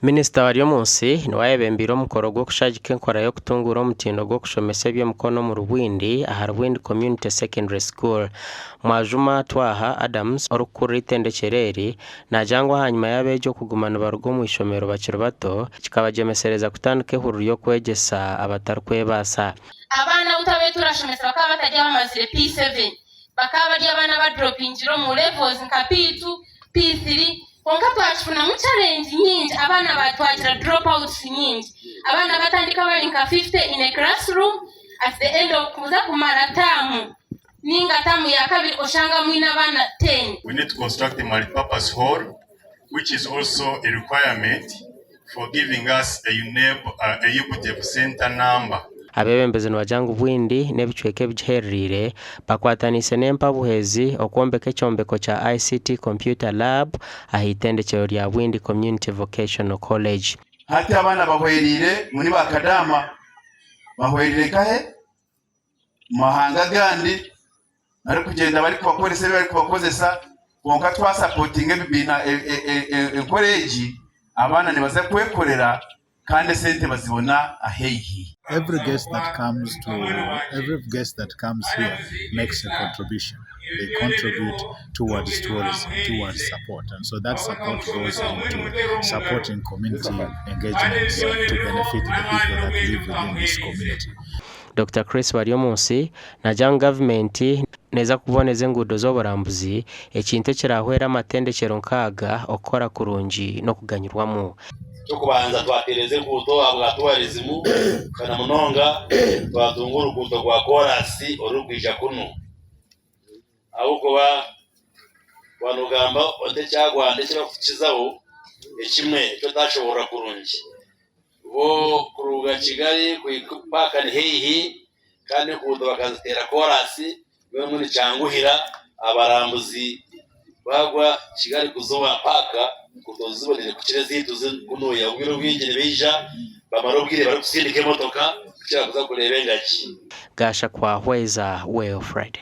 Minisita Baryomunsi niwe ayebembeire omukoro gw'okushagika enkora y'okutunguura omutindo gw'okushomesa eby'emikono omuri Bwindi ahari Bwindi Community Secondary School. Mwajuma Twaha Adams orikukurira eitendekyero eri naagira ngu ahanyima y'abeegi okuguma nibaruga omu ishomero bakiri bato kikabagyemesereza kutandika ehururu y'okwegyesa abatarikwebaasa. Abaana abu twabaire turashomesa bakaba batari abamazire P7, bakaba bari abaana abadropingire omu levels nka P2, P3 Kwonka twakifunamu challenge nyingi abaana ba twagira drop outs nyingi abaana batandika bari nka 50 in a classroom at the end of kuza kumara term ninga term ya kabiri oshanga mwine abaana 10. We need to construct a multipurpose hall which is also a requirement for giving us a UNEB, a UBTEB center number. Abeebembezi nibagira ngu Bwindi n'ebicweka ebigihereriire bakwataniise n'empabuhwezi okwombeka ekyombeko kya ICT Computer Lab aha itendekyero rya Bwindi Community Vocational College. Hati abaana bahwereire ngu ni bakadaama bahwereire nkahe omu mahanga agandi barikugyenda barikubakoresa ebi barikubakozesa kwonka twasapotinga ebibiina enkora egi abaana nibaza kwekorera kandi esente bazibona ahaihi. Every guest that comes to every guest that comes here makes a contribution. They contribute towards tourism, towards support. And so that support goes into supporting community engagements to benefit the people that live within this community. Dokita Chris Baryomunsi naagira ngu gavumenti neeza kuboneza enguudo z'oburambuzi, ekintu ekirahwere amatendekyero nk'aga okukora kurungi n'okuganyirwamu. Eky'okubanza twateereza enguuto ahabwa tourism na munonga twatunga oruguuto rwa koraasi orurikwija kunu ahabw'okuba waaba noogamba oti ekyagwanda eki barikutukizaho ekimwe eki otaashoboorora kurungi. Bo kuruga Kigali kuhika paaka ni haihi kandi enguuto bakaziteera koraasi mbwenu nikyanguhira abarambuzi baagwa Kigali kuza owa paaka enguuto ziboniire kukira ezaitu kunuya. Obwire obwingi nibaija bamara obwire barikutsindika emotoka kukira kuza kureeba engagi. Gashakwa Hweza Wilfred.